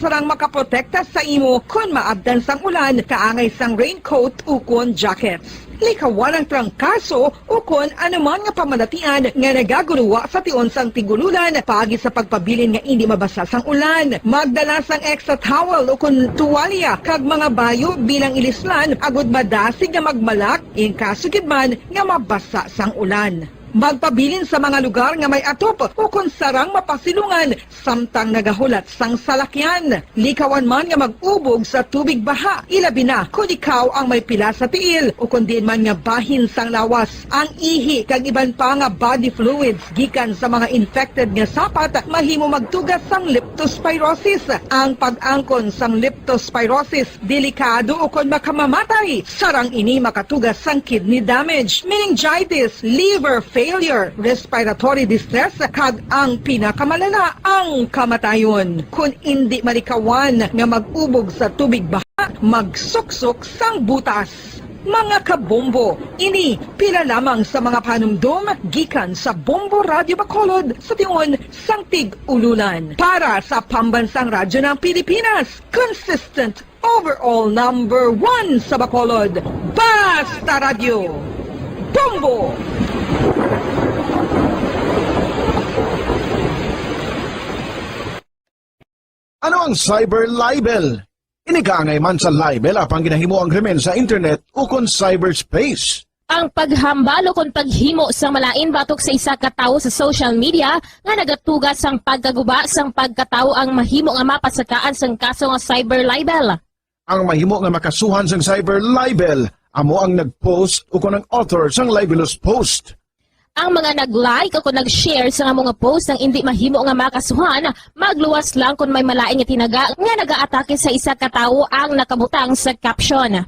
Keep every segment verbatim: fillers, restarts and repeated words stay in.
sarang makaprotekta sa imo kon maabtan sang ulan, kaangay sang raincoat ukon jackets. Likawan ang trangkaso ukon anuman nga pamalatian nga nagaguluwa sa tion sang tig-ululan paagi sa pagpabilin nga indi mabasa sang ulan. Magdala sang extra towel ukon tuwalya kag mga bayo bilang ilislan agud madasig nga magmalak in kaso gid man nga mabasa sang ulan. Magpabilin sa mga lugar nga may atop ukon sarang mapasilungan samtang nagahulat sang salakyan. Likawan man nga mag-ubog sa tubig baha, ilabi na kon ikaw ang may pila sa tiil ukon diin man nga bahin sang lawas. Ang ihi kag iban pa nga body fluids gikan sa mga infected nga sapat mahimo magtuga sang leptospirosis. Ang pag-angkon sang leptospirosis delikado ukon makamamatay. Sarang ini makatuga sang kidney damage, meningitis, liver failure, respiratory distress, kag ang pinakamalala, ang kamatayon. Kon indi malikawan nga mag-ubog sa tubig baha, magsuksok sang butas. Mga kabombo, ini pila lamang sa mga panumdom gikan sa Bombo Radyo Bacolod sa tion sang tig-ululan. Para sa Pambansang Radyo ng Pilipinas, consistent overall number one sa Bacolod, Basta Radyo, Bombo! Ano ang cyber libel? Ini kaangay man sa libel apang ginahimo ang krimen sa internet ukon cyberspace. Ang paghambal ukon paghimo sang malain batok sa isa ka tawo sa social media nga nagatuga sang pagkaguba sang pagkatawo ang mahimo nga mapasakaan sang kaso nga cyber libel. Ang mahimo nga makasuhan sang cyber libel amo ang nag-post ukon ang author sang libelous post. Ang mga nag-like ukon nag-share sang amo nga post nga indi mahimo nga makasuhan, magluwas lang kon may malain nga tinaga nga nagaatake sa isa ka tawo ang nakabutang sa caption.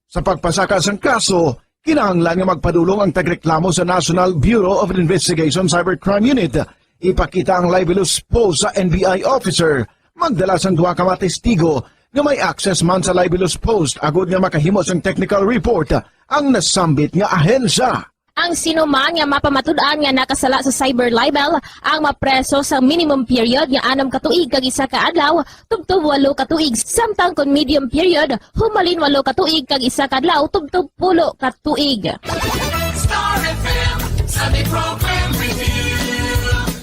Sa pagpasaka sang kaso, kinahanglan nga magpadulong ang tagreklamo sa National Bureau of Investigation Cybercrime Unit. Ipakita ang libelous post sa N B I officer. Magdala sang duha ka mga testigo nga may access man sa libelous post agud nga makahimo sang technical report ang nasambit nga ahensya. Ang sino man nga mapamatud-an nga nakasala sa cyber libel ang mapreso sa minimum period nga anum ka tuig kag isa ka adlaw tubtob walo ka tuig, samtang kon medium period, humalin walo ka tuig kag isa ka adlaw tubtob pulo ka tuig. Star F M Sunday Program Review.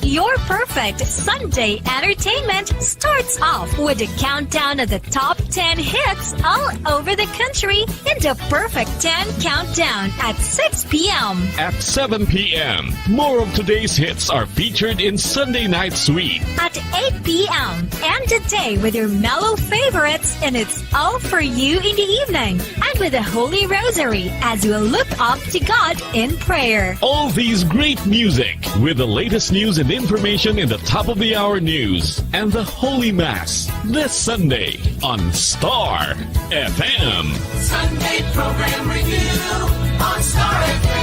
Your perfect Sunday entertainment starts off with a countdown of the top ten hits all over the country in the Perfect ten Countdown at six p m. At seven p m, more of today's hits are featured in Sunday Night Sweet. At eight p m, end the day with your mellow favorites, and it's all for you in the evening. And with the Holy Rosary as we look up to God in prayer. All these great music with the latest news and information in the top of the hour news and the Holy Mass this Sunday on Star F M. Sunday Program Review on Star F M.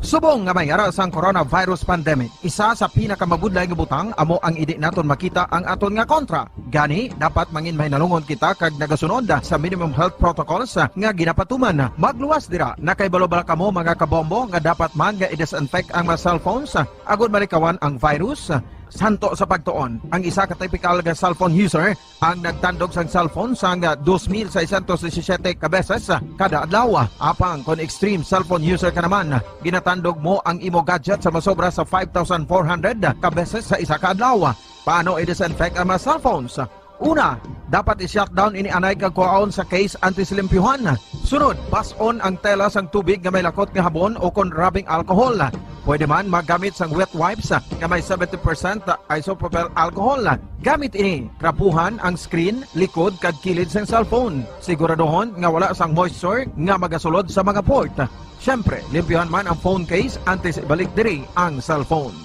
Subong nga may ara sang coronavirus pandemic, isa sa pinakamabudlay nga butang amo ang indi naton makita ang aton nga kontra. Gani, dapat mangin mahinalungon kita kag nagasunod sa minimum health protocols nga ginapatuman. Magluwas dira, nakahibalo bala kamo, mga kabombo, nga dapat man nga i-disinfect ang mga cellphones agud malikawan ang virus? Santo sa pagtuon, ang isa ka typical nga cellphone user ang nagtandog sang cellphone sang dos mil seiscientos disisiete ka beses kada adlaw. Apang kon extreme cellphone user ka naman, ginatandog mo ang imo gadget sa masobra sa five thousand four hundred ka beses sa isa ka adlaw. Paano i-disinfect ang mga cellphones? Una, dapat i-shutdown ini anay kag kuhaon sa case antes limpyuhan. Sunod, bas-on ang tela sang tubig nga may lakot nga habon o kon rubbing alcohol. Pwede man maggamit sang wet wipes nga may seventy percent isopropyl alcohol. Gamit ini, trapuhan ang screen, likod, kag kilid sang cellphone. Siguraduhon nga wala sang moisture nga magasulod sa mga port. Siyempre, limpyuhan man ang phone case antes ibalik diri ang cellphone.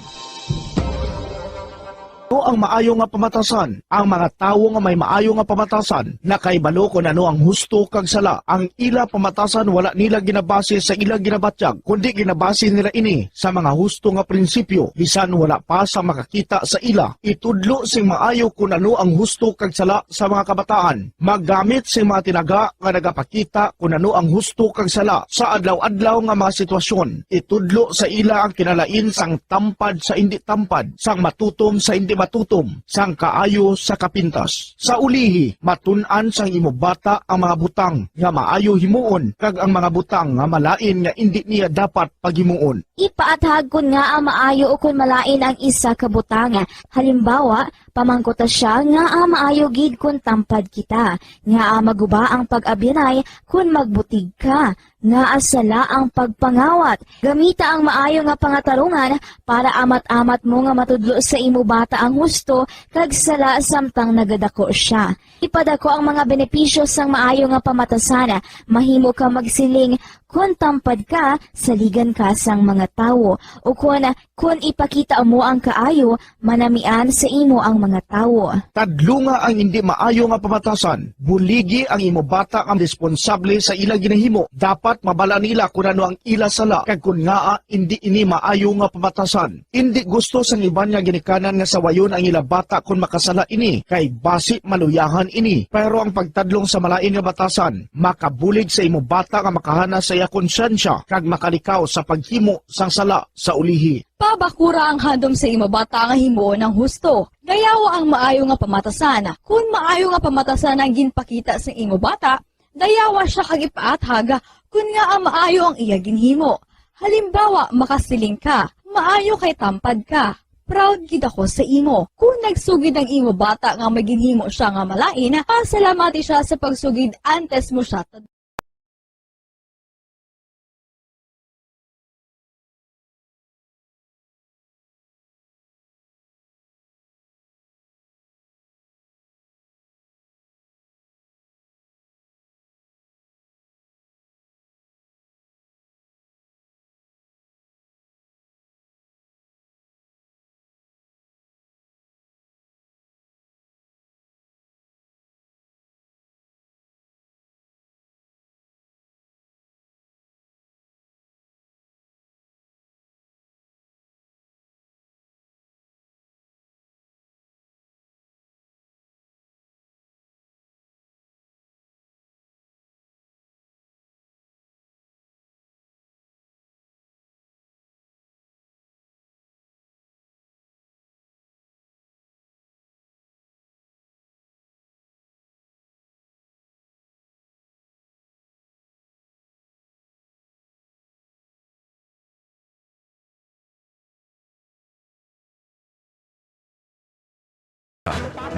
Ano ang maayo nga pamatasan? Ang mga tawo nga may maayo nga pamatasan nakahibalo kon ano ang husto kag sala. Ang ila pamatasan wala nila ginabase sa ila ginabatyag, kundi ginabase nila ini sa mga husto nga prinsipyo, bisan wala pa sa makakita sa ila. Itudlo sing maayo kon ano ang husto kag sala sa mga kabataan. Maggamit sing mga tinaga nga nagapakita kon ano ang husto kag sala sa adlaw-adlaw nga mga sitwasyon. Itudlo sa ila ang kinalain sang tampad sa indi tampad, sang matutom sa indi patutom sang kaayo sa kapintas. Sa ulihi, matun-an sang imo bata ang mga butang nga maayo himuon kag ang mga butang nga malain nga indi niya dapat paghimuon. Ipaathag kon ngaa maayo ukon malain ang isa ka butang. Halimbawa, pamangkuta sia ngaa maayo gid kon tampad kita, ngaa maguba ang pag-abyanay kon magbutig ka, ngaa sala ang pagpangawat. Gamita ang maayo nga pangatarungan para amat-amat mo nga matudlo sa imo bata ang husto kag sala samtang nagadako sia. Ipadako ang mga benepisyo sang maayo nga pamatasan. Mahimo ka magsiling, "Kon tampad ka, saligan ka sang mga tawo," ukon, "Kon ipakita mo ang kaayo, manamian sa imo ang mga tawo." Tadlunga ang indi maayo nga pamatasan. Buligi ang imo bata nga responsable sa ila ginahimo. Dapat mabala nila kon ano ang ila sala kag kon ngaa indi ini maayo nga pamatasan. Indi gusto sang iban nga ginikanan nga sawayon ang ila bata kon makasala ini, kay basi maluyahan ini. Pero ang pagtadlong sa malain nga batasan makabulig sa imo bata nga makahana sa iya konsyensya kag makalikaw sa paghimo sang sala sa ulihi. Pabakura ang handom sa imo bata nga himuon ang husto. Dayawa ang maayo nga pamatasan. Kon maayo nga pamatasan ang ginpakita sa imo bata, dayawa sia kag ipaathag kon ngaa maayo ang iya ginhimo. Halimbawa, makasiling ka, "Maayo kay tampad ka. Proud gid ako sa imo." Kon nagsugid ang imo bata nga may ginhimo sia nga malain, pasalamati sia sa pagsugid antes mo sia.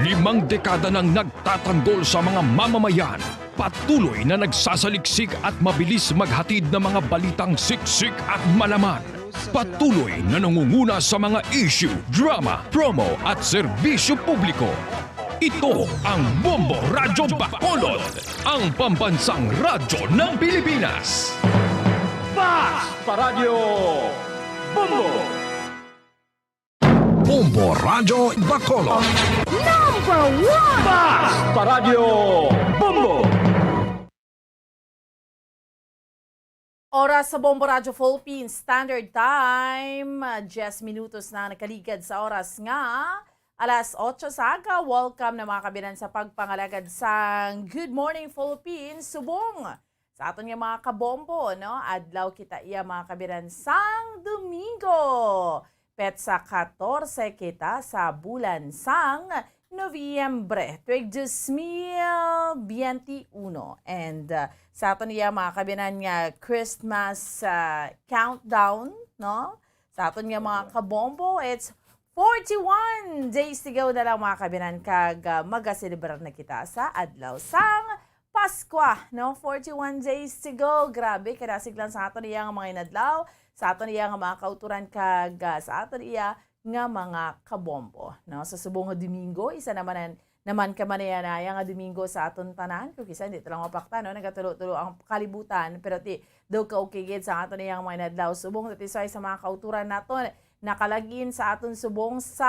Limang dekada nang nagtatanggol sa mga mamamayan. Patuloy na nagsasaliksik at mabilis maghatid ng mga balitang siksik at malaman. Patuloy na nangunguna sa mga issue, drama, promo at serbisyo publiko. Ito ang Bombo Radyo Bacolod, ang pambansang radyo ng Pilipinas. Basta Radyo Bombo! Bombo Radyo Bacolod. Number one! Basta Radyo Bombo! Oras sa Bombo Radyo Philippines Standard Time, ah, diyes minutos na nakaligad sa oras nga alas otso sa aga. Welcome na, mga kabinan, sa pagpangalagad sang Good Morning Philippines subong sa aton nga mga kabombo, no? Adlaw kita iya, mga kabinan, sang Domingo. Petsa katorse kita sa bulan sang Nobyembre, tuig dos mil biyente uno. And, uh, sa aton iya, mga kabinan, nga Christmas, uh, countdown, no? Sa aton nga mga kabombo, it's forty-one days to go na lang, mga kabinan, kag, uh, magaselebrar na kita sa adlaw sang Paskwa, no? Forty-one days to go. Grabe, kadasig lang sa aton iya nga mga inadlaw, sa aton iya nga mga kauturan, kag, ah, sa aton iya nga mga kabombo, no? Sa subong nga Domingo, isa naman an-, naman ka manaya-naya nga Domingo sa aton tanan. Kung kisa, hindi ta lang mapakta, no? Nagatulo-tulo ang kalibutan, pero ti, daw ka okay gid sa aton iya nga mga inadlaw. Subong sa tisay sa mga kauturan naton, nakalag-in sa aton subong sa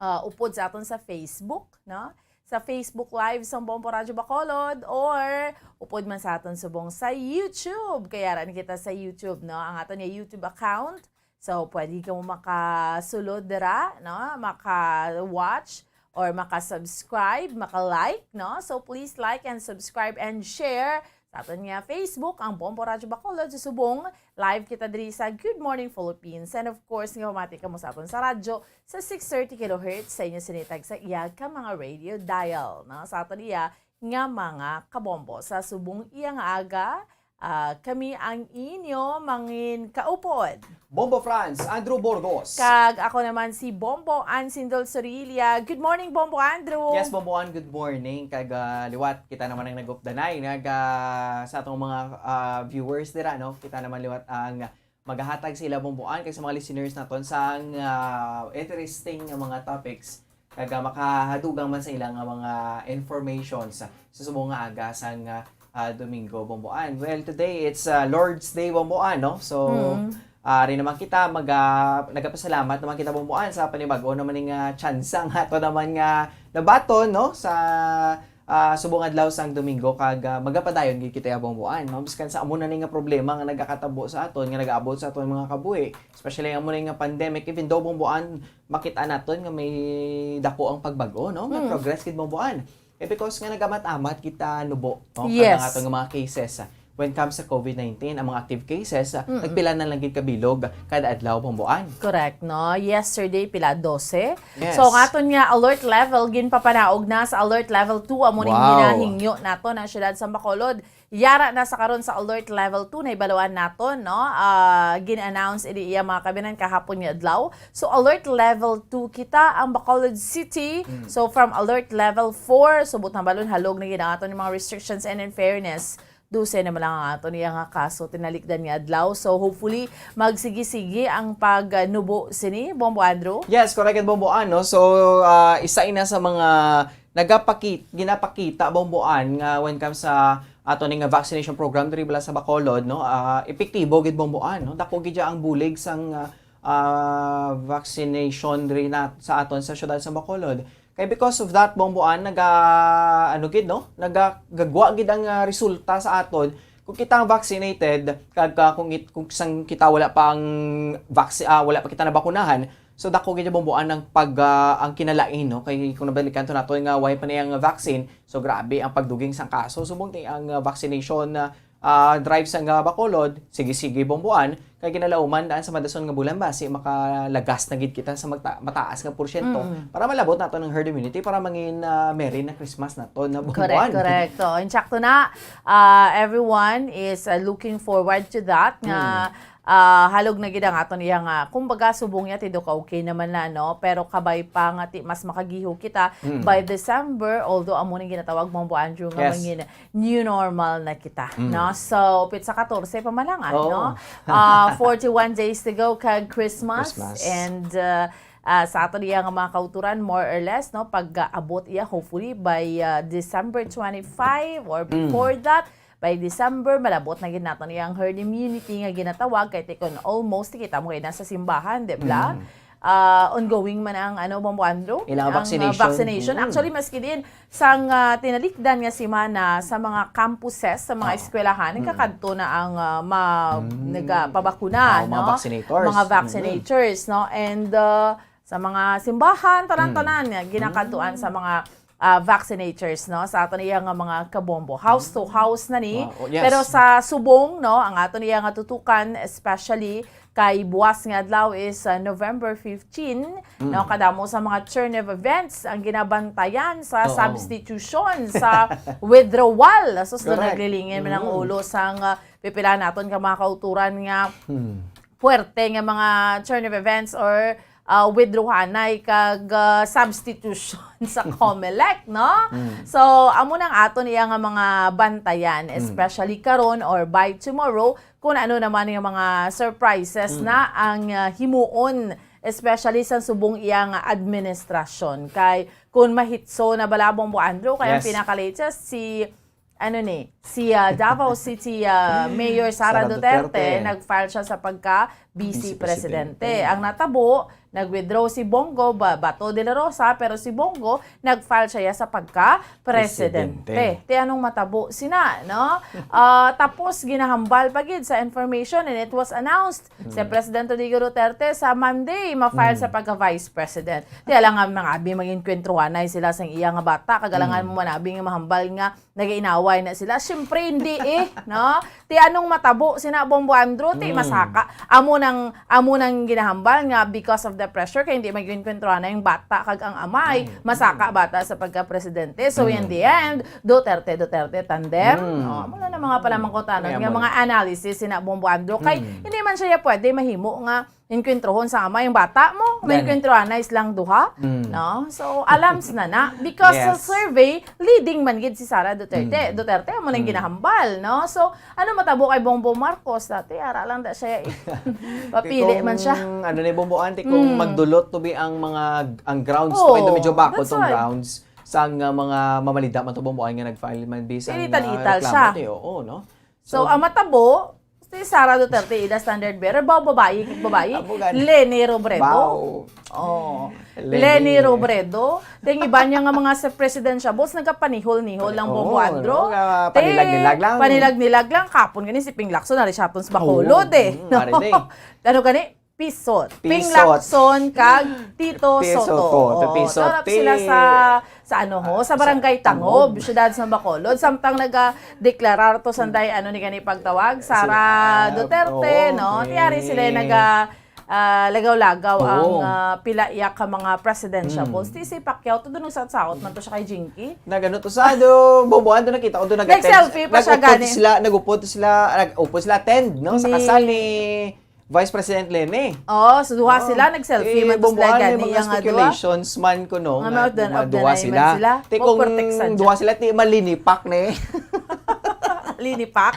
ah, upod sa aton sa Facebook, no? Sa Facebook Live sang Bombo Radyo Bacolod, or upod man sa aton subong sa YouTube. Kay ara ni kita sa YouTube, no? Ang aton nga YouTube account. So, pwede kamo makasulod dira, no? Maka-watch or maka-subscribe, maka-like, no? So, please like and subscribe and share sa aton nga Facebook, ang Bombo Radyo Bacolod sa subong. Live kita diri sa Good Morning Philippines. And of course, nga pamati kamo sa aton sa radyo sa six thirty kilohertz sa inyo sinitag sa iya ka mga radio dial, no? Sa aton iya nga mga kabombo. Sa subong iya nga aga, ah, kami ang inyo mangin kaupod. Bombo Franz, Andrew Burgos. Kag ako naman si Bombo Ann Sindol Sorilla. Good morning, Bombo Andrew. Yes, Bombo Ann, good morning. Kag, ah, liwat, kita naman ang nag-updanay. Nag, ah, sa atong mga, ah, viewers dira, no? Kita naman liwat ang magahatag sila, Bombo Ann, kag sa mga listeners naton sang, ah, interesting nga mga topics. Kag, ah, makahadugang man sa ila nga mga informations sa subong nga aga sang, ah, ah, Domingo, Bombo Ann. Well, today it's, ah, Lord's Day, Bombo Ann, no? So, Mm. ah, ari naman kita, mag, ah, nagapasalamat naman kita, Bombo Ann, sa panibag-o naman ning, ah, tsansa nga ato naman nga nabaton, no? Sa, ah, subong adlaw sang Domingo, kag, ah, magapadayon gid kita, Bombo Ann, no? Biskan sa amo na ni nga problema nga nagakatabo sa aton, nga nagaabot sa aton mga kabuhi, especially amo na nga pandemic, even though, Bombo Ann, makita naton nga may dako ang pagbag-o, no? May Mm. progress gid, Bombo Ann. Eh, because nga nagamat-amat kita nubo, no? Yes. Kanang aton nga mga cases, ah, when comes sa covid nineteen, ang mga active cases, ah, Mm-mm. nagpila na lang gid ka bilog kada adlaw, Bombo Ann. Correct, no? Yesterday, pila, dose? Yes. So, ang aton nga alert level, ginpapanaog na sa alert level two, amo ning Wow. ginahingyo naton ang siyudad sa Bacolod. Yara na sa karon sa alert level two, nahibaluan naton, no? Ah, gin-announce ini iya, mga kaabyanan, kahapon nga adlaw. So, alert level two kita, ang Bacolod City. Mm. So, from alert level four, subot na balon, halog na gid ang aton mga restrictions. And in fairness, dose na man lang ang aton iya nga kaso tinalikdan nga adlaw. So, hopefully, magsigi-sigi ang pagnubo sini, Bombo Andrew. Yes, correct, Bombo Ann, no? So, ah, isa ina sa mga nagapakit-, ginapakita, Bombo Ann, nga when comes sa ato ni nga vaccination program diri bala sa Bacolod, no? Ah, epektibo gid, Bombo Ann, no? Dako gid ang bulig sang, ah, ah, vaccination diri na sa aton sa siyudad sa Bacolod. Kay because of that, Bombo Ann, naga, ano gid, no? Nagagagwa gid ang, ah, resulta sa aton. Kung kita ang vaccinated, kag, ah, kung it-, kung sang kita wala pa ang vaccine, ah, wala pa kita nabakunahan, so dako gid, Bombo Ann, ang pag, ah, ang kinalain, no? Kay kung nabalikan to nato nga way pa ni ang vaccine, so grabe ang pagduging sang kaso. Subong kay ang, ah, vaccination, ah, ah, drive sang, ah, Bacolod, sige-sige, Bombo Ann, kay kinalauman daan sa madason nga bulan basi makalagas na gid kita sa magta-, mataas nga porsyento Mm. para malabot nato ng herd immunity para mangin, ah, merry na Christmas nato na, Bombo Ann. Correct, correct. So, insakto na, ah, everyone is, ah, looking forward to that nga, Mm. ah, halog na gid ang aton iya nga, kumbaga, subong niya, tido ka okay naman na, no? Pero kabay pa nga ti-, mas makagiho kita Mm. by December, although amo ning ginatawag, Bombo Andrew, nga Yes. mangin new normal na kita, Mm. no? So, upit sa katorse pa man lang, ah, Oo. no? Ah, forty-one days to go kag Christmas. Christmas. And, uh, ah, sa aton iya nga mga kauturan, more or less, no? Pag, ah, abot iya, hopefully, by, ah, December twenty-five or Mm. before that, by December, malabot na gid naton iyang herd immunity nga ginatawag, kay tikon almost, kita mo kay nasa simbahan, di ba? Mm. Ah, ongoing man ang, ano, Bombo Andrew? Ilang Ang, ah, vaccination. vaccination. Mm. Actually, maski din, sang, ah, tinalikdan nga semana sa mga campuses, sa mga Oo. eskwelahan, Mm. nagkakadto na ang, ah, ma-, Mm. nagapabakuna, Oo, mga no? vaccinators. Mga Mm. vaccinators, no? And, ah, sa mga simbahan, tanan-tanan, Mm. nga ginakadtuan Mm. sa mga, ah, vaccinators, no? Sa aton iya nga mga kabombo. House to Mm. house na ni. Wow. Oh, yes. Pero sa subong, no, ang aton iya nga tutukan, especially kay buwas nga adlaw is, ah, November fifteen, Mm. no, kadamo sa mga churn of events ang ginabantayan sa Oo. substitution, sa withdrawal. Sus, Correct. naglilingin man ang Mm. ulo sang, ah, pipila naton ka mga kauturan nga Hmm. puwerte nga mga churn of events or, ah, withdrawhanay kag, ah, substitution sa Comelec, no? Mm. So, amo nang aton iya nga mga bantayan, Mm. especially karon or by tomorrow, kung ano naman yung mga surprises Mm. na ang, ah, himuon, especially sa subong iya nga administrasyon. Kay kung mahitso na bala, Bombo Andrew, kay ang Yes. pinaka-latest, si, ano ni, si, ah, Davao City, ah, Mayor Sara Sara Duterte, Duterte. nag-file siya sa pagka Vice Vice Presidente. Presidente. Ang natabo, Nag-withdraw si Bongo Ba-, Bato de la Rosa, pero si Bongo, nag-file siya sa pagka-presidente. Presidente. Ti anong matabo sina, no? Ah, tapos ginahambal pa gid sa information, and it was announced si Mm. President Rodrigo Duterte sa Monday, ma-file Mm. sa pagka-vice president. Ti alangan mga abi, mag-enkwentruhanay sila sang iya nga bata, kag alangan Mm. mo man abi nga mahambal nga nagainaway na sila. Siyempre, hindi eh, no? Ti anong matabo sina Bombo Andrew, ti Mm. masaka. Amo nang, amo nang ginahambal nga because of the pressure, kay hindi mag-enkwentruhanay ang bata kag ang amay, Ay. masaka bata sa pagka-presidente. So, in Mm. the end, Duterte, Duterte tandem. Mm. Oh, amo na ang mga panamangkutanan Kaya nga mo mga na. analysis sina Bombo Andrew. Kay Mm. hindi man siya pwede mahimo nga enkwentruhon sa amay ang bata mo, Gani. Enkwentruhanay silang duha, Mm. no? So, alams na na. Because sa Yes. survey, leading man gid si Sara Duterte. Mm. Duterte, amo nang Mm. ginahambal, no? So, ano matabo kay Bongbong Marcos? Dati, ara lang da siya, eh. Papili Kung man siya. ano ni Bombo Ante, kung Mm. magdulot to be ang mga, ang grounds, Oo, to medyo bakod that's tong why. grounds, sang, uh, mga mamalida man to Bombo Ante nga nag-file man bisan, Ilital-ital uh, reklamo siya. to, eh, oo, no? So, So, ang matabo, si Sara Duterte, ida standard bearer, ba, babayi, babayi, Abo gani. Leni Robredo. Bao. Oh. Leni. Leni Robredo. Then, iba niya nga mga sa presidential boss, nagkapanihol-nihol lang Oo, Bombo Andro. no? Nga Te, panilag-nilag lang. panilag-nilag lang. Kapon gani si Ping Lacson, nari siya pon sa Bacolod, Oo, eh. mm, No? nari na, eh. Ano gani? Pisot. Ping Pisot. Lacson kag Tito Tito Soto. Soto. Oo, Pisot. tarap sila Ti- sa, sa ano ho, sa Sa Barangay Tangob, Tangob. Siyudad sa Bacolod. Samtang nagadeklarar to sanday, ano ni gani pagtawag, Sara Sila, Duterte, oo, no? okay. Tiyari sila yung naga, ah, lagaw-lagaw Oo. ang, ah, pila iya ka mga presidential Mm. polls. Ti si Pacquiao, to dun nagsaot-saot man to siya kay Jinky. Nagano to sa do, Bombo Andro, nakita ko doon, nag-attend. Nag-selfie pa siya Nag-upod gani. sila, nag-upod sila, nag-upod sila attend, no? Sa Ni kasal ni Vice President Leni. Oh, so duha Oh, sila, nag-selfie eh, man to sila Bombo Andro, gani, mga nga duha. speculations man ko, no, Nga nga mga duha, mga duha duha na sila. man sila. Ti Mo kung proteksyon duha siya. sila, ti malinipak na eh. Linipak?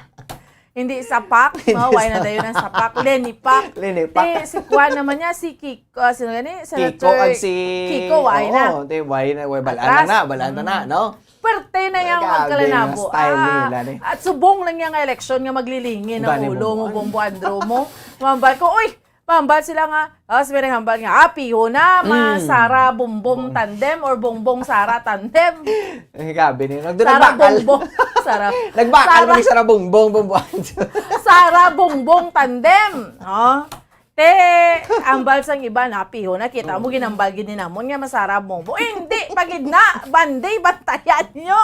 Hindi sa pak, Hindi no? Why sa na dayon ang sa pak? Leni Pak. Leni Pak. Ti, si Kwan naman niya, si Kiko, ah, sino gani? Kiko Senator ag si Kiko, why na? Oo, ti, why na? Why, balaan na Atras. na, balaan na na, Mm. no? Perte na yang Grabe, magkalanabo. style Ah, nila ni. at subong lang yang eleksyon nga maglilingin ang Gani mo, ulo mo, ano? Bombo Andro mo. Mambal ko, uy, mambal sila nga, ah, si Mereng Hambal nga, ah, piho na, ma Mm. Sara Bumbong Mm. tandem or Bongbong Sara tandem. Eh, grabe ni. Nagdo Sara nagbakal. Bongbong. Sara, Nagbakal Sara, mo ni Sara Bongbong, Bombo Andro. Sara Bongbong tandem. Oh. Te, ambal sang iba na, piho na, kita mo, Mm. ginambal gid ni namon nga masara Bongbong. Eh, hindi, pagid na, banday, bantayan nyo.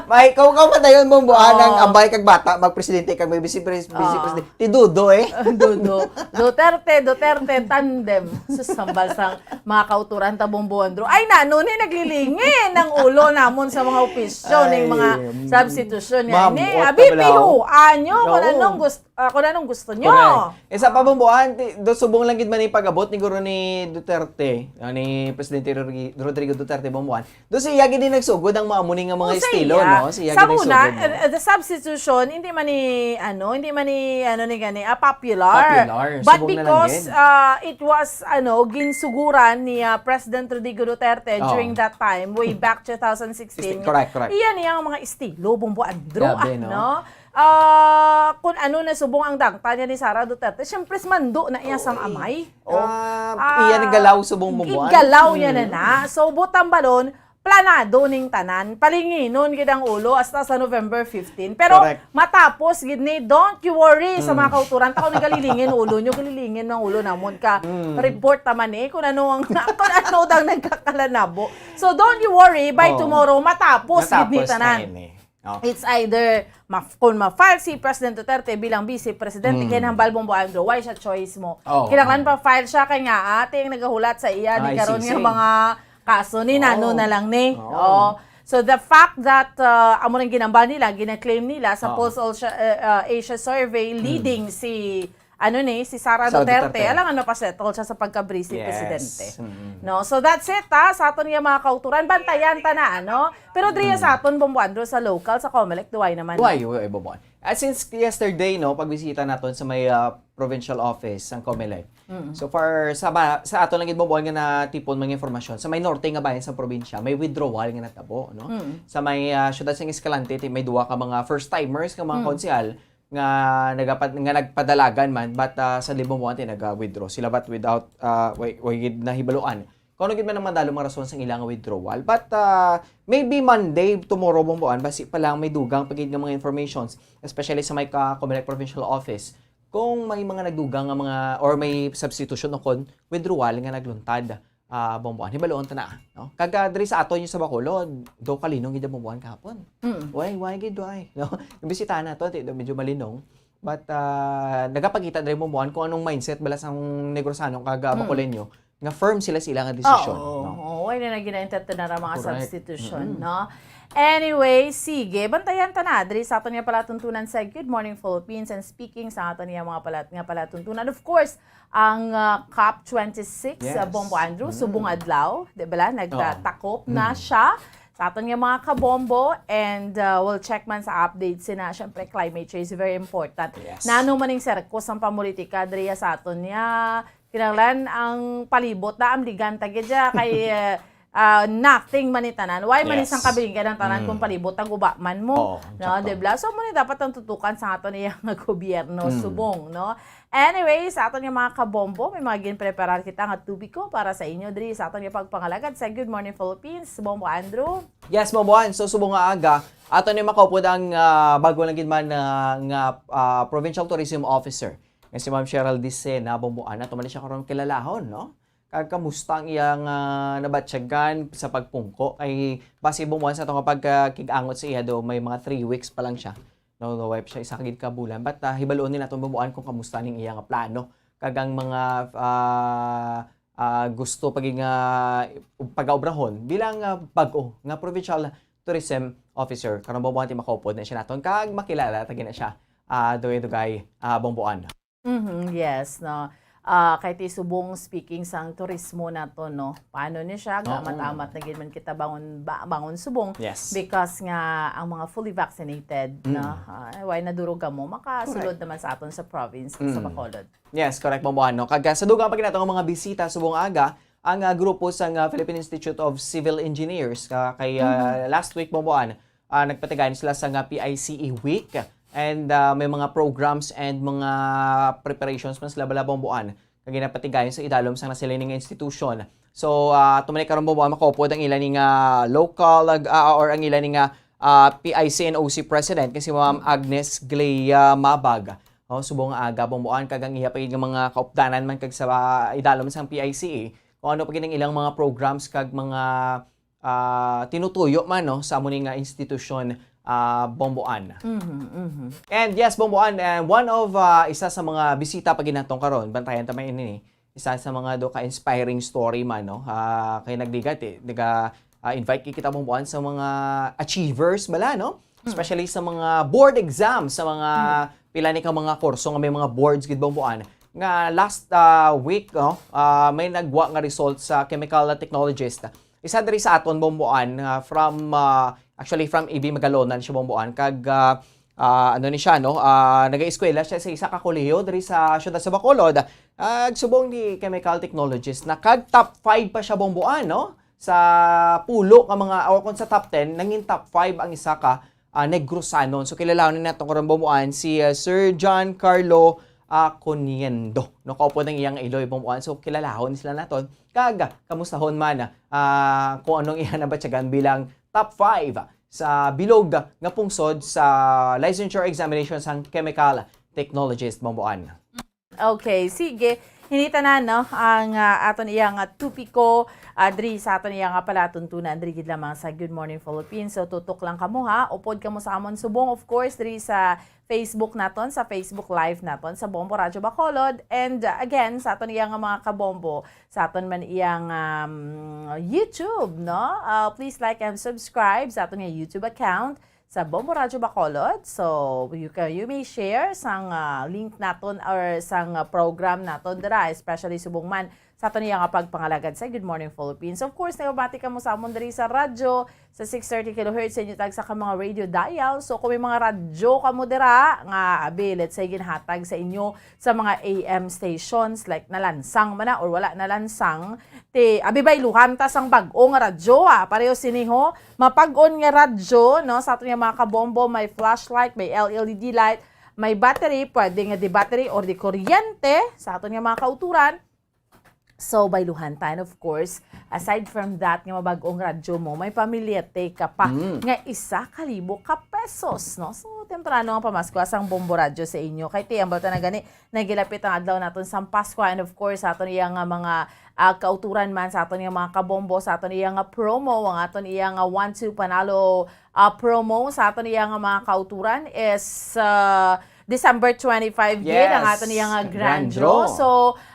May, kung ka matayon, Bombo, Oh. anang ambal kag bata, magpresidente kag may vice pres-, vice Oh. presidente. Ti Dudo, eh. Dudo. Duterte, Duterte, tandem. Sus, ambal sang mga kauturan ta, Bombo Andro. Ay, nano ni naglilingin ang ulo namon sa mga opisyon, Ay, yung mga mm. substitution niya. Ma'am, Ni, what abi, ka ba daw? pihuan nyo kung Oo. anong gusto. Ah, kung anong gusto nyo. Correct. Isa pa, Bombo, ah, ti-, do subong lang gid man yung pag-abot ni guro ni Duterte, ah, ni Presidente Rodri-, Rodrigo Duterte, Bombo, ah. Do siya gid din nagsugod ang mga amo ni nga mga Oh, sa estilo, iya. no? Siya Sa gid una, nagsugod, no? uh, the substitution, hindi man ni, ano, hindi man ni, ano, ni gani, ah, popular. Popular. But Subong na lang because, gid. uh, it was, ano, ginsuguran ni, uh, President Rodrigo Duterte Oh. during that time, way back two thousand sixteen. Correct, correct. Iyan niya ang mga estilo, Bombo Andro, Grabe, ah, no? no? Ah, kung ano na subong ang dangta niya ni Sara Duterte, siyempre, mando na iya sang Oy. amay. Oh. Ah, Ah, iya ni galaw subong bumuan. galaw niya na Mm. na. So, butang balon, planado ning tanan. Palinginon gid ang ulo hasta sa November fifteen. Pero Correct. matapos gid ni, don't you worry sa Mm. mga kauturan. Tako ni galilingin ulo nyo, galilingin ang ulo namon ka. Mm. Report naman eh, kung ano ang, kung ano daw nagkakalanabo. So, don't you worry, by Oh. tomorrow, matapos gid ni Matapos na tanan. ini. Oh. It's either maf-, kung ma-file si President Duterte bilang Vice Presidente, Mm. kay hambal Bombo Andro, why siya choice mo? Oh, Kinahanglan oh. pa-file siya kay nga ate ang nagahulat sa iya ni I karon see, nga see. mga kaso ni Oh. nano na lang ni. Oh. Oh. So the fact that uh, amo nang ginambal nila, gina-claim nila sa Oh. Pulse Asia, uh, uh, Asia Survey, Mm. leading si ano ni, si Sara Sara Duterte, Duterte. alangan mapasettle siya sa pagka-vice Yes. presidente. Mm. No? So that's it, ha, sa aton nga mga kauturan. Bantayan ta na, ano? Pero diri Mm. sa aton, Bombo Andro, sa local, sa Comelec, duway naman. Duway, duway, Bombo. At since yesterday, no, pagbisita naton sa may, ah, provincial office sang Comelec. Mm. So far, sa ba-, sa aton lang gid, Bombo, nga natipon mga informasyon, sa may norte nga bayan sa probinsya, may withdrawal nga natabo, no? Mm. Sa may, ah, syudad sang Escalante, ti-, may duwa ka mga first-timers nga mga Mm. konsehal nga nagapad-, nga nagpadalagan man, but, ah, sadly, Bomboan, ti naga-withdraw sila, but without, ah, way, way gid nahibaluan kung ano gid man ang madalom nga rason sang ila nga withdrawal. But, ah, maybe Monday, tomorrow, Bomboan, basi pa lang may dugang pa gid nga mga informations, especially sa may ka-, Comelec Provincial Office, kung may mga nagdugang nga mga, or may substitution o kon withdrawal nga nagluntad, ah, Bomboan. Hibaluon ta na, no? Kag, ah, diri sa aton yung sa Bacolod, do kalinong gid ang Bomboan kahapon. Mm. Why, why gid, why? No? Yung bisita nato, ti, do medyo malinong. But, ah, nagapakita diri, Bomboan, kung anong mindset bala sang Negrosano kag, ah, Mm. Bacoleño, nga firm sila sa ila nga desisyon, Oo, no? oo. Why na naging entertain na mga Correct. substitution, Mm-mm. no? Anyway, sige, bantayan ta na diri sa aton nga palatuntunan sa Good Morning Philippines, and speaking sa aton nga mga palat-, nga palatuntunan, of course, ang, ah, cop twenty-six, Yes. ah, Bombo Andrew, Mm. subong adlaw, di ba la? Nagtatakop Oo. na Mm. siya sa aton nga mga kabombo, and, ah, we'll check man sa updates sina, syempre, climate change is very important. Yes. Nano man ning serkos ang pamulitika diriya sa aton nga kinahanglan ang palibot na amligan ta gid siya kay, ah, ah, nothing man ni tanan. Why man Yes. isang kabilinggan ang tanan Mm. kung palibot ang guba man mo? Oo, No, sakto. di ba? So, mo ni dapat ang tutukan sa aton iya nga gobyerno, Mm. subong, no? Anyway, sa aton nga mga kabombo, may mga ginpreparar kita nga topiko para sa inyo diri sa aton nga pagpangalagad sa Good Morning Philippines. Bombo Andrew. Yes, Bomboan. So, subong nga aga, aton ni makaupod ang, ah, bago lang gid man, ah, nga, ah, Provincial Tourism Officer nga si Ma'am Cheryl Dicena, Bomboan. Ato man siya karon kilalahon, no? Kag kamusta ang iyang, ah, nabatyagan sa pagpungko? Kay base, Bomboan, sa ato nga pagkig-angot sa iya, do may mga three weeks pa lang siya. No, no, way pa siya isa ka gid ka bulan. But, ah, hibaluon ni naton, Bomboan, kung kamusta ning iya nga plano. Kag ang mga, ah, ah, gusto pa gid nga pagaobrahon bilang, ah, bag-o nga provincial tourism officer. Karon, Bomboan, ti makaupod na siya naton kag makilala ta gid na siya, ah, dugay-dugay, ah, Bomboan. Mhm, yes, no. Ah, kay ti subong, speaking sang turismo nato, no. Paano ni siya? Oo. Gaamat-amat na gid man kita bangon ba-, bangon subong Yes. because nga ang mga fully vaccinated, Mm. no. Ah, why nadurog kamo? Makasulod Correct. naman sa aton sa province, sa Mm. Bacolod. Yes, correct, Bomboan, no. Kag, ah, sa dugang pa gid nato nga mga bisita subong aga, ang, ah, grupo sang, ah, Philippine Institute of Civil Engineers, ah, kay, ah, Mhm. last week, Bomboan, ah, nagpatigayon sila sa nga P I C E Week, and, ah, may mga programs and mga preparations man sila bala, Bomboan, nga ginapatigayon sa idalom sang nasiling nga institusyon. So, ah, tumani karon, Bomboan, makaupod ang ila ni nga local, ah, or ang ila ni nga, ah, P I C N O C President, nga si Ma'am Agnes Glea Mabag. Oh, subong nga aga, Bomboan, kag ang iya pa gid nga mga kaupdanan man kag sa, ah, idalom sang P I C E, kung ano pa gid ang ilang mga programs kag mga, ah, tinutuyo man, no, sa amo ni nga institusyon, ah, Bomboan. Mhm, mhm. And yes, Bomboan, eh, one of, ah, isa sa mga bisita pa gid naton karon, bantayan ta man ini, isa sa mga do ka inspiring story man, no? Ah, kay nagligad, eh, naga, ah, invite kita, Bomboan, sa mga achievers bala, no? Mm. Especially sa mga board exams, sa mga Mm. pila ni ka mga kurso nga may mga boards gid, Bomboan, nga last, ah, week, no, ah, may nagwa nga result sa chemical technologist. Isa diri sa aton, Bomboan, ah, from, ah, actually from A B Magalonan siya, Bomboan, kag, ah, ah, ano ni siya, no? Ah, nagaeskwela siya sa isa ka kolehiyo diri sa siyudad sa Bacolod. Ah, subong ni chemical technologist na kag top five pa siya, Bomboan, no? Sa pulo ka mga, o kung sa top ten, nangin top five ang isa ka, ah, Negrosanon. So, kilalahon na nato karon, Bomboan, si, ah, Sir John Carlo, ah, Coniendo. No, kaupod ang iyang iloy, Bomboan. So, kilalahon sila naton. Kag, kamustahon man, ah, kung anong iya nabatyagan bilang top five sa bilog nga pungsod sa licensure examination sang chemical technologist, Bomboan. Okay, sige. Hinita na, no, ang, ah, aton iya nga topiko, ah, diri sa aton iya nga palatuntunan, diri gid lamang sa Good Morning Philippines. So, tutok lang kamo, ha. Upod kamo sa amon subong, of course, diri sa Facebook naton, sa Facebook Live naton, sa Bombo Radyo Bacolod. And, uh, again, sa aton iya nga mga kabombo, sa aton man iyang, um, YouTube, no? Uh, please like and subscribe sa aton nga YouTube account sa Bombo Radyo Bacolod. So, you can, you may share sang, uh, link naton or sang, uh, program naton dira, especially subong man sa aton iya nga pagpangalagad sa Good Morning Philippines. Of course, nagabati kamo sa amon diri sa radyo, sa six thirty kilohertz sa inyo tagsa ka mga radio dial. So, kung may mga radyo kamo dira nga, abi, let's say, ginhatag sa inyo sa mga A M stations, like nalansang man na or wala nalansang, ti, abi, bayluhan ta sang bag-o nga radyo, ah. Pareho sini, ho, mapag-on nga radyo, no? Sa aton nga mga kabombo, may flashlight, may L E D light, may battery, pwede nga di battery or di kuryente sa aton nga mga kauturan. So, bayluhan ta. And of course, aside from that, nga mabag-ong radyo mo, may pamilyete ka pa Mm. nga isa ka libo ka pesos, no? So, temprano ang pamasko sang Bombo Radyo sa inyo. Kay ti, ambal ta na gani, nagilapit ang adlaw naton sang Pasko. And of course, aton iya nga mga, ah, kauturan man, sa aton iya mga kabombo, sa aton iya nga promo, ang aton iya nga one two panalo, ah, promo sa aton iya nga mga kauturan is, ah, December twenty-five gid ang Yes, aton iya nga grand grand draw. draw. So,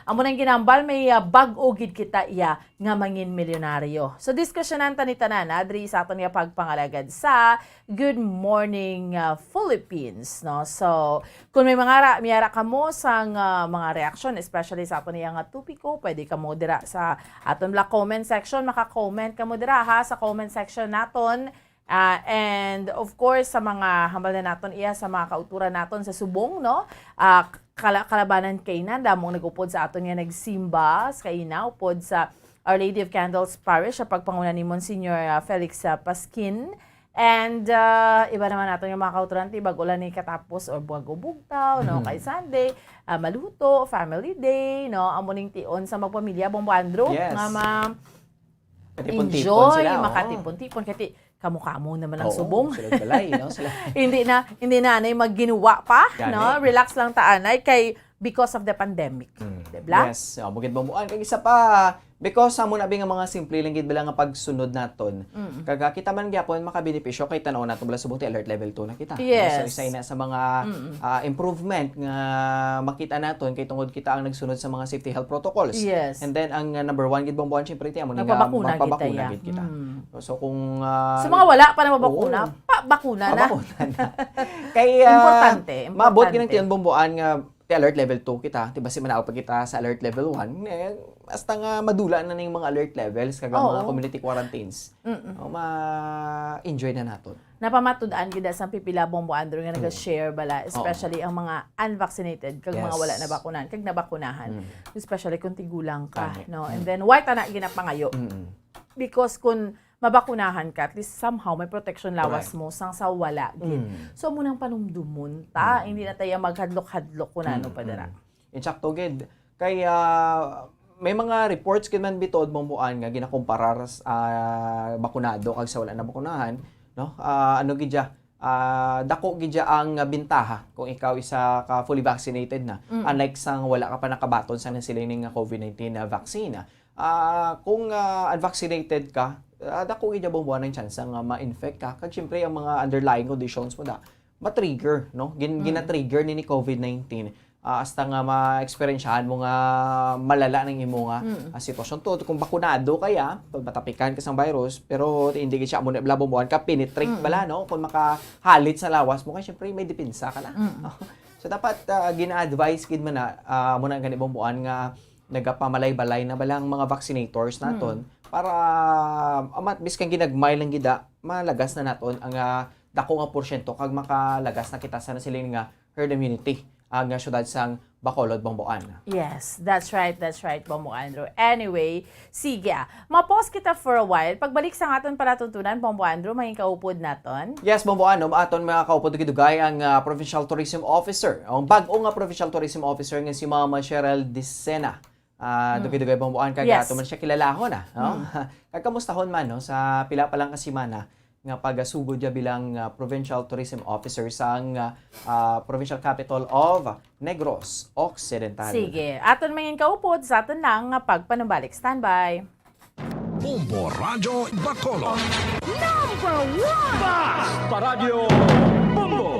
amo nang ginambal, may, ah, bag-o gid kita iya nga mangin milyonaryo. So, diskusyonan ta ni tanan, ah, diri sa aton nga pagpangalagad sa Good Morning, ah, Philippines, no? So, kung may mga ra-, may ara kamo sang, ah, mga reaksyon, especially sa aton iya nga topiko, pwede kamo dira sa aton bala comment section, maka-comment kamo dira, ha, sa comment section naton. Ah, and of course, sa mga hambal na naton iya sa mga kauturan naton sa subong, no? Ah, kala-, kalabanan kay na, damong nag-upod sa aton nga nagsimba sa kaina, upod sa Our Lady of Candles Parish, sa pagpanguna ni Monsignor, ah, Felix, ah, Pasquin. And, ah, iba naman naton nga mga kauturan, ti bag-o lang ni katapos or bag-o bugtaw, no? Mhm. Kay Sunday, ah, maluto, family day, no? Amo ning tion sa magpamilya, Bombo Andrew, Yes. nga ma-, Katipon-tipon enjoy, sila, oo. makatipon-tipon. Kati, kamo-kamo naman ang Oo, subong. sila balay, no? Sila. Hindi na, hindi na anay magginuwa pa, Gani. no? Relax lang ta anay kay because of the pandemic. Mm. Di ba? Yes. Oh, bukid mo, kag isa pa, because sa muna bi nga mga simple lang gid bala nga pagsunod naton. Mm. Kag, ah, kita man gyapon makabenepisyo kay tan-aw naton bala subong ti alert level two na kita. Yes. So, isa na sa mga, Mm. ah, improvement nga makita naton kay tungod kita ang nagsunod sa mga safety health protocols. Yes. And then, ang, ah, number one gid, Bombo Ann, syempre, ti amo ni nga Magpabakuna gid magpabakuna tayo. gid kita. Mm. So, kung, ah, Sa mga wala pa na mabakuna, Oo. pa-, bakuna na. Mabakuna na. Kay, ah, Importante, maabot importante. gid ang tion, Bombo Ann, nga ti alert level two kita. Di ba, si manaog pa kita sa alert level one, eh, hasta nga madula na ning mga alert levels kag ang mga Oo. community quarantines. Mm-mm. O, ma-enjoy na naton. Napamatud-an gid sang pipila, Bombo Andrew, nga Oo. naga-share bala, Oo. especially ang mga unvaccinated kag mga Yes. wala nabakunan kag nabakunahan. Mm. Especially kung tigulang ka, Tama. no? And Mm. then, why ta na ginapangayo? Mm. Because kung mabakunahan ka, at least somehow may protection lawas Correct. mo sang sa wala gid. Mm. So, amo nang panumdumon ta, Mm. hindi na tayo maghadlok-hadlok kung ano Mm, pa dira. mm. Insakto gid. Kay, ah, may mga reports gid man bituod, Bombo Ann, nga ginakumparar sa, ah, bakunado kag sa wala nabakunahan, no? Ah, ano gid siya? Ah, dako gid siya ang bintaha kung ikaw isa ka fully vaccinated na, Mm. unlike sang wala ka pa nakabaton sa nasiling nga COVID nineteen na vaccine. Ah, kung, ah, unvaccinated ka, ah, dako gid, Bombo Ann, ang tsansa nga ma-infect ka. Kag siyempre, ang mga underlying conditions mo da, ma-trigger, no? Gin-, Mm. gina-trigger ni, ni COVID nineteen. Ah, hasta nga ma-eksperyensyahan mo nga malala ning imo nga, Mm. ah, sitwasyon. Tungod kung bakunado ka ya, pag matapikan ka sang virus, pero hindi gid siya amo na bala, Bombo Ann, ka penetrate Mm. bala, no? Kung makahalit sa lawas mo, kay siyempre may depensa ka na. Mm. So, dapat, ah, gina-advise gid man na, ah, amo na gani, Bombo Ann, nga nagapamalay-balay na bala ang mga vaccinators naton Mm. para, ah, amat, biskan ginagmay lang gid, ah, malagas na naton ang, ah, dako nga porsyento kag makalagas na kita sa nasiling nga herd immunity, ah, nga siyudad sang Bacolod, Bombo Ann. Yes, that's right, that's right, Bombo Andrew. Anyway, sige, ah, ma-pause kita for a while. Pagbalik sa aton palatuntunan, Bombo Andrew, may kaupod naton. Yes, Bombo Ann, no, aton mga kaupod dugay-dugay ang, ah, Provincial Tourism Officer, ang bag-o nga Provincial Tourism Officer nga si Ma'am Cheryl Dicena. Ah, Hmm. dugay-dugay, Bombo Ann, kag Yes. ato man siya kilalahon, ah, no? Hmm. Kag kamustahon man, no, sa pila pa lang ka semana nga pagasugod niya bilang, ah, Provincial Tourism Officer sang, ah, ah, Provincial Capital of Negros Occidental. Sige, aton mangin kaupod sa aton lang nga pagpanumbalik. Standby. Bombo Radyo Bacolod. Number one! Basta Radyo Bombo!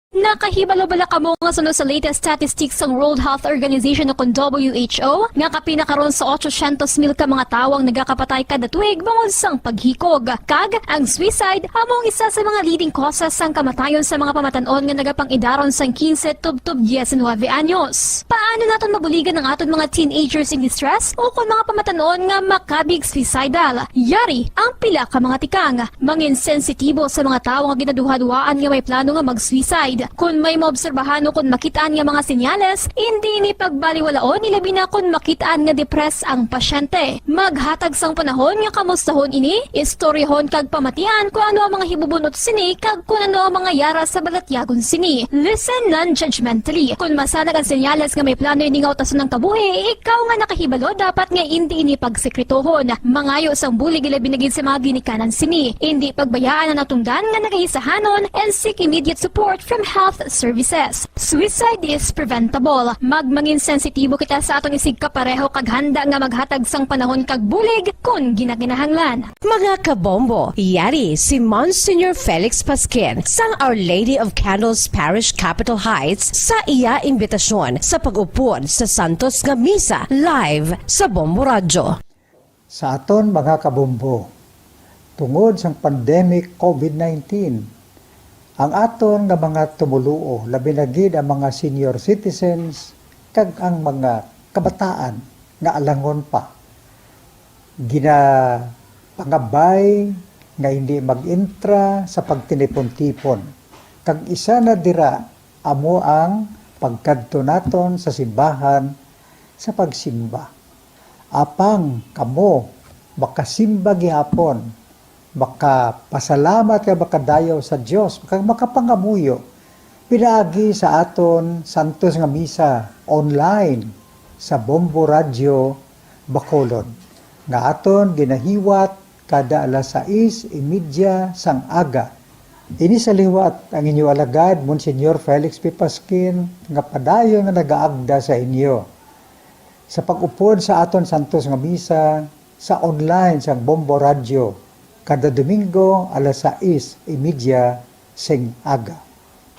Nakahibalo bala kamo nga suno sa latest statistics sang World Health Organization o kon W H O, nga kapin na karon sa otsosyentos mil ka mga tawo ang nagakapatay kada tuig bangod sang paghikog? Kag ang suicide amo ang isa sa mga leading causes sang kamatayon sa mga pamatan-on nga nagapang-idaron sang quince tubtob diecinuebe anyos. Paano naton mabuligan ang aton mga teenagers in distress o kon mga pamatan-on nga makabig suicidal? Yari ang pila ka mga tikang. Mangin sensitibo sa mga tawo nga ginaduhaduhaan nga may plano nga mag-suicide. Kon may maobserbahan o kon makit-an nga mga senyales, indi ini pagbaliwalaon, ilabi na kon makit-an nga depressed ang pasyente. Maghatag sang panahon nga kamustahon ini, istoryahon kag pamatian kon ano ang mga hibubun-ot sini kag kon ano ang mga yara sa balatyagon sini. Listen non-judgmentally. Kon masanag ang senyales nga may plano ini nga utason ang kabuhi, ikaw nga nakahibalo dapat nga indi ini pagsekretohon. Mangayo sang bulig, ilabi na gid sa mga ginikanan sini. Indi pagbayaan ang natungdan nga nagaisahanon and seek immediate support from health services. Suicide is preventable. Magmangin sensitibo kita sa aton isigkapareho kag handa nga maghatag sang panahon kag bulig kon ginakinahanglan. Mga kabombo, yari si Monsignor Felix Pasquin sang Our Lady of Candles Parish, Capitol Heights, sa iya imbitasyon sa pag-upod sa santos nga misa live sa Bombo Radyo. Sa aton mga kabombo, tungod sang pandemic COVID nineteen, ang aton nga mga tumoluo, labi na gid ang mga senior citizens kag ang mga kabataan nga alangon pa, ginapangabay nga hindi mag-intra sa pagtinipon-tipon, kag isa na dira amo ang pagkadto naton sa simbahan sa pagsimba. Apang kamo makasimba gihapon, makapasalamat kag makadayaw sa Dios, kag makapangamuyo pinaagi sa aton santos nga misa online sa Bombo Radyo Bacolod, nga aton ginahiwat kada alas sais y media sang aga. Ini sa liwat ang inyo alagad, Monsignor Felix P. Pasquin, nga padayon nga nagaagda sa inyo sa pag-upod sa aton santos nga misa sa online sang Bombo Radyo kada Domingo alas sais y media sing aga.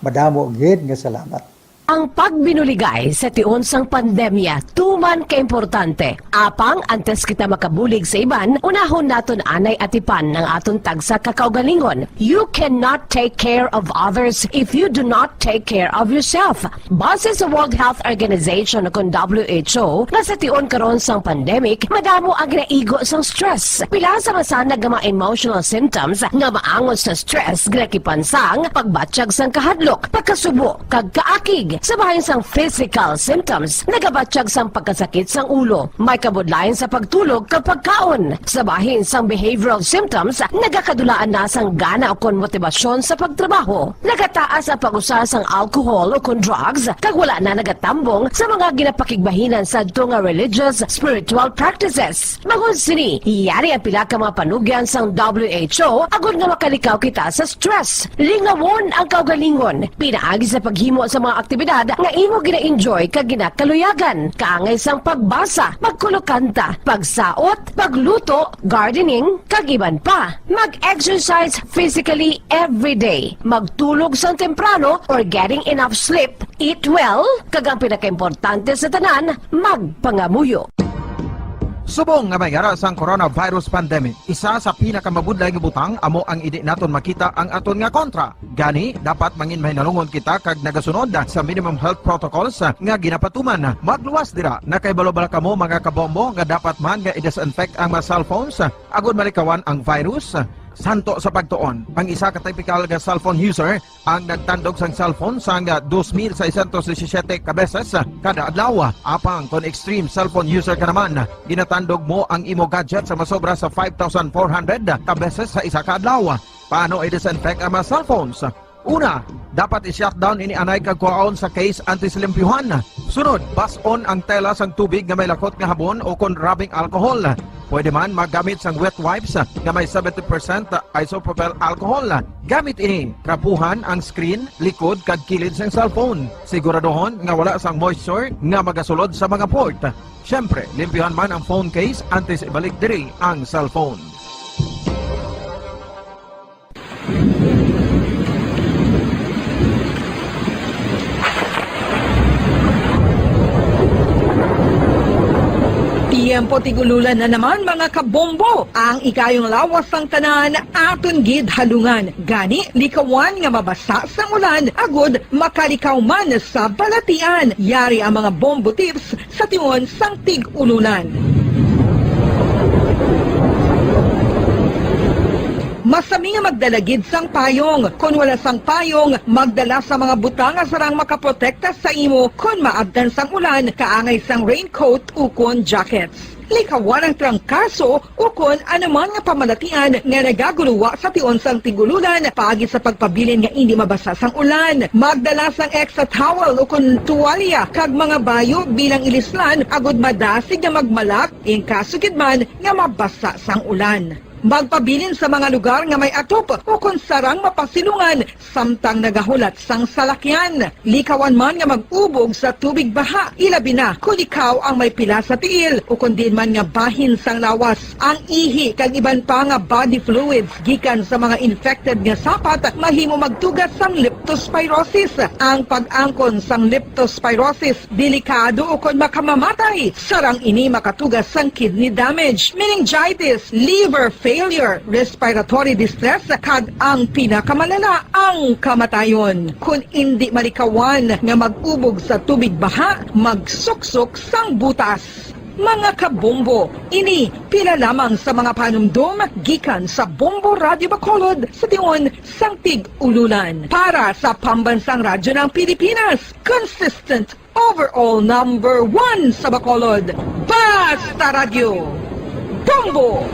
Madamo gid nga salamat. Ang pagbinuligay sa tion sang pandemya tuman kaimportante. Apang antes kita makabulig sa iban, unahon naton anay atipan ang aton tagsa ka kaugalingon. You cannot take care of others if you do not take care of yourself. Base sa World Health Organization, o kon W H O, nga sa tion karon sang pandemic, madamo ang ginaigo sang stress. Pila sa masanag nga mga emotional symptoms nga maangot sa stress ginakipan sang pagbatyag sang kahadlok, pagkasubo, kag kaakig. Sa bahin sang physical symptoms, nagabatyag sang pagkasakit sang ulo, may kabudlayan sa pagtulog kag pagkaon. Sa bahin sang behavioral symptoms, nagakadulaan na sang gana ukon motibasyon sa pagtrabaho. Nagataas ang pag-usa sang alcohol ukon drugs, kag wala na nagatambong sa mga ginapakigbahinan sadto nga religious, spiritual practices. Bangod sini, yari ang pila ka mga panugyan sang W H O agod nga makalikaw kita sa stress. Lingawon ang kaugalingon, pinaagi sa paghimo sa mga aktibidad nga imo gina-enjoy kag ginakaluyagan, kaangay sang pagbasa, pagkulokanta, pagsaot, pagluto, gardening, kag iban pa. Mag-exercise physically every day. Magtulog sang temprano or getting enough sleep. Eat well, kag ang pinakaimportante sa tanan, magpangamuyo. Subong nga may yara sang coronavirus pandemic, isa sa pinakamabudlay nga butang amo ang indi naton makita ang aton nga kontra. Gani, dapat mangin mahinalungon kita kag nagasunod sa minimum health protocols nga ginapatuman. Magluwas dira, nakahibalo bala kamo, mga kabombo, nga dapat man nga i-disinfect ang mga cellphones agod malikawan ang virus? Santo sa pagtuon, ang isa ka typical nga cellphone user ang nagtandog sang cellphone sang dos mil seiscientos disisiete ka beses kada adlaw. Apang kon extreme cellphone user ka naman, ginatandog mo ang imo gadget sa masobra sa five thousand four hundred ka beses sa isa ka adlaw. Paano i-disinfect ang mga cellphones? Una, dapat i-shutdown ini anay kag kuhaon sa case antes limpyuhan. Sunod, bas-on ang tela sang tubig nga may lakot nga habon o kon rubbing alcohol. Pwede man maggamit sang wet wipes nga may seventy percent isopropyl alcohol. Gamit ini, trapuhan ang screen, likod, kag kilid sang cellphone. Siguraduhon nga wala sang moisture nga magasulod sa mga port. Siyempre, limpyuhan man ang phone case antes ibalik diri ang cellphone. Tiyempo tig-ululan na naman, mga kabombo. Ang ikayong lawas sang tanan aton gid halungan. Gani, likawan nga mabasa sang ulan agod makalikaw man sa balatian. Yari ang mga bombo tips sa tion sang tig-ululan. Sa mga magdala gid sang payong. Kon wala sang payong, magdala sa mga butang nga sarang makaprotekta sa imo kon maabtan sang ulan, kaangay sang raincoat ukon jackets. Likawan ang trangkaso ukon anuman nga pamalatian nga nagaguluwa sa tion sang tig-ululan paagi sa pagpabilin nga indi mabasa sang ulan. Magdala sang extra towel ukon tuwalya kag mga bayo bilang ilislan agud madasig nga magmalak in kaso gid man nga mabasa sang ulan. Magpabilin sa mga lugar nga may atop ukon sarang mapasilungan samtang nagahulat sang salakyan. Likawan man nga mag-ubog sa tubig baha, ilabi na kon ikaw ang may pila sa tiil ukon diin man nga bahin sang lawas. Ang ihi kag iban pa nga body fluids gikan sa mga infected nga sapat mahimo magtuga sang leptospirosis. Ang pag-angkon sang leptospirosis delikado ukon makamamatay. Sarang ini makatuga sang kidney damage, meningitis, liver failure, respiratory distress, kag ang pinakamalala, ang kamatayon. Kon indi malikawan nga mag-ubog sa tubig baha, magsuksok sang butas. Mga kabombo, ini pila lamang sa mga panumdom gikan sa Bombo Radyo Bacolod sa tion sang tig-ululan. Para sa Pambansang Radyo ng Pilipinas, consistent overall number one sa Bacolod. Basta Radyo, Bombo!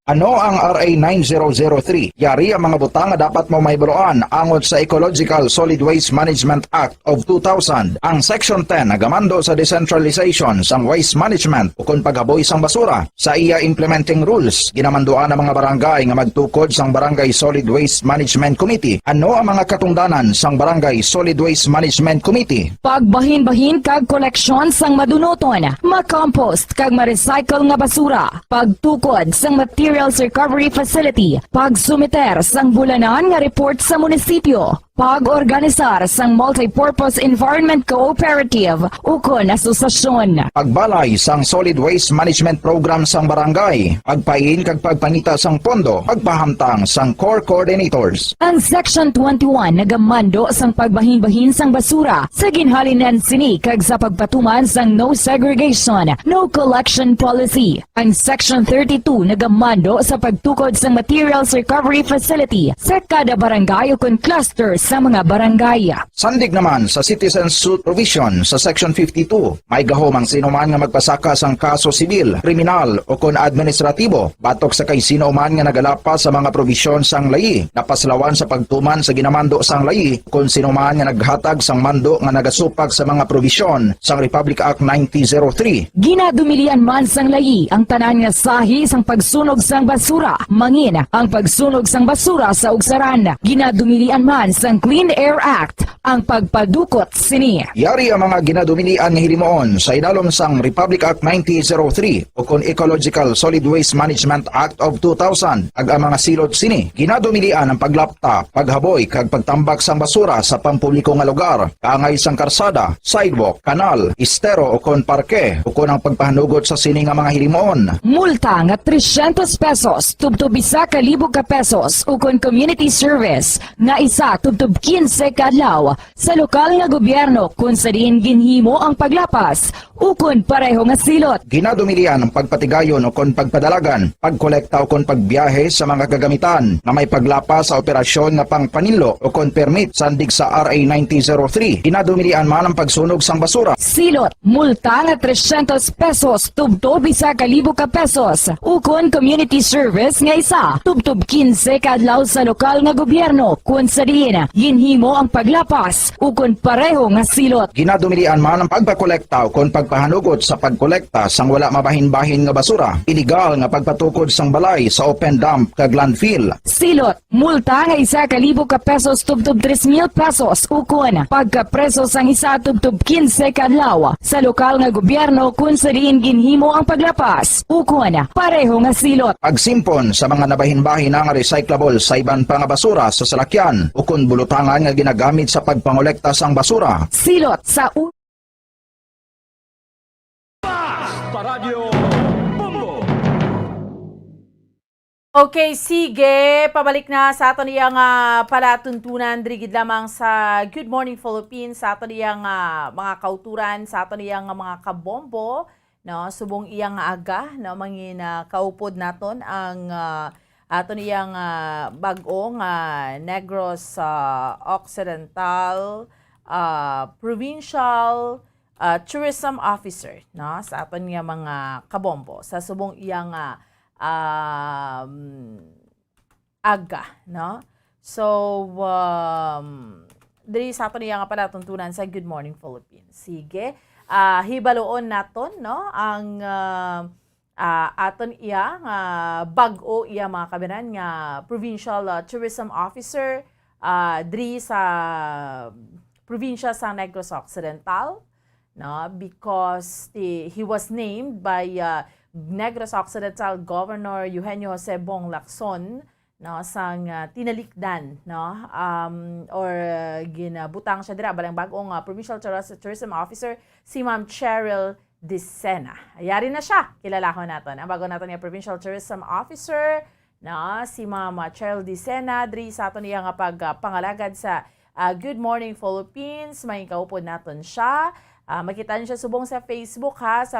Ano ang R A nine zero zero three? Yari ang mga butang nga dapat mo mahibaluan angot sa Ecological Solid Waste Management Act of two thousand. Ang Section ten nagamando sa decentralization sang waste management ukon paghaboy sang basura. Sa iya implementing rules, ginamanduan ang mga barangay nga magtukod sang Barangay Solid Waste Management Committee. Ano ang mga katungdanan sang Barangay Solid Waste Management Committee? Pagbahinbahin kag koleksyon sang madunuton, ma-compost kag ma-recycle nga basura, pagtukod sang materials recovery facility, pagsumiter sang bulanan nga report sa munisipyo, pag-organisar sang multipurpose environment cooperative ukon asosasyon. Pagbalay sang solid waste management program sang barangay, pagpain kag pagpangita sang pondo, pagpahamtang sang core coordinators. Ang Section twenty-one nagamando sang pagbahinbahin sang basura sa ginhalinan sini kag sa pagpatuman sang no segregation, no collection policy. Ang Section thirty-two nagamando sa pagtukod sang materials recovery facility sa kada barangay ukon cluster sa mga barangay. Sandig naman sa citizen suit provision sa Section fifty-two, may gahom ang sino man nga magpasaka sang kaso sibil, kriminal, ukon administratibo batok sa kay sino man nga nagalapas sa mga probisyon sang layi, napaslawan sa pagtuman sa ginamando sang layi, kon sino man nga naghatag sang mando nga nagasupag sa mga probisyon sang Republic Act nineteen zero three. Ginadumilian man sang layi ang tanan nga sahi sang pagsunog sang basura, mangin ang pagsunog sang basura sa ugsaran. Ginadumilian man sang Clean Air Act ang pagpadukot sini. Yari ang mga ginadumilian nga hilimuon sa idalom sang Republic Act nineteen zero three ukon Ecological Solid Waste Management Act of two thousand, kag ang mga silot sini. Ginadumilian ang paglapta, paghaboy, kag pagtambak sang basura sa pampubliko nga lugar, kaangay sang karsada, sidewalk, kanal, estero, ukon parke, ukon ang pagpahanugot sa sini nga mga hilimuon. Multa nga trescientos pesos tubtob isa ka libo ka pesos, ukon community service nga isa tubtob quince ka adlaw sa lokal nga gobyerno kon sa diin ginhimo ang paglapas ukon pareho nga silot. Ginadumilian ang pagpatigayon ukon pagpadalagan, pagkolekta ukon pagbiyahe sa mga kagamitan nga may paglapas sa operasyon nga pangpaninlo ukon permit sandig sa R A nineteen zero three. Ginadumilian man ang pagsunog sang basura. Silot, multa nga trescientos pesos tubtob isa ka libo ka pesos, ukon community service nga isa tubtob quince ka adlaw sa lokal nga gobyerno kon sa diin ginhimo ang paglapas ukon pareho nga silot. Ginadumilian man ang pagpakolekta ukon pagpahanugot sa pagkolekta sang wala mabahinbahin nga basura, iligal nga pagpatukod sang balay sa open dump kag landfill. Silot, multa nga isa ka libo ka pesos tubtob tres mil pesos, ukon pagkapreso sang isa tubtob quince ka adlaw sa lokal nga gobyerno kon sa diin ginhimo ang paglapas ukon pareho nga silot. Pagsimpon sa mga nabahinbahin nga recyclable sa iban pa nga basura sa salakyan ukon bulutangan nga ginagamit sa pagpangolekta sang basura. Silot sa u- Paradyo Bombo. Okay, sige. Pabalik na sa aton iya nga palatuntunan diri gid lamang sa Good Morning Philippines, sa aton iya nga mga kauturan, sa aton iya nga mga kabombo. no, subong iya nga aga, no, mangin, ah, kaupod naton ang, ah, aton iya nga bag-o nga Negros, ah, Occidental, ah, Provincial, ah, Tourism Officer, no, sa aton nga mga kabombo, sa subong iya nga, um, aga, no? So, um, diri sa aton iya nga palatuntunan sa Good Morning Philippines. Sige, ah, hibaluon naton, no, ang, ah, ah, aton iya nga bag-o iya, mga kabayan, nga Provincial, ah, Tourism Officer, ah, diri sa probinsya sa Negros Occidental, no, because the, he was named by, uh, Negros Occidental Governor Eugenio Jose Bong Lacson, no, sang, uh, tinalikdan, no, um, or, uh, ginabutang siya dira balang bag-ong, uh, Provincial Touris-, Tourism Officer, si Ma'am Cheryl Dicena. Yari na siya, kilalahon naton ang bago naton nga Provincial Tourism Officer, no, si Ma'am, uh, Cheryl Dicena, diri sa aton iya nga pag, uh, pangalagad sa, uh, Good Morning Philippines. May kaupod naton siya. Ah, makita niyo siya subong sa Facebook, ha, sa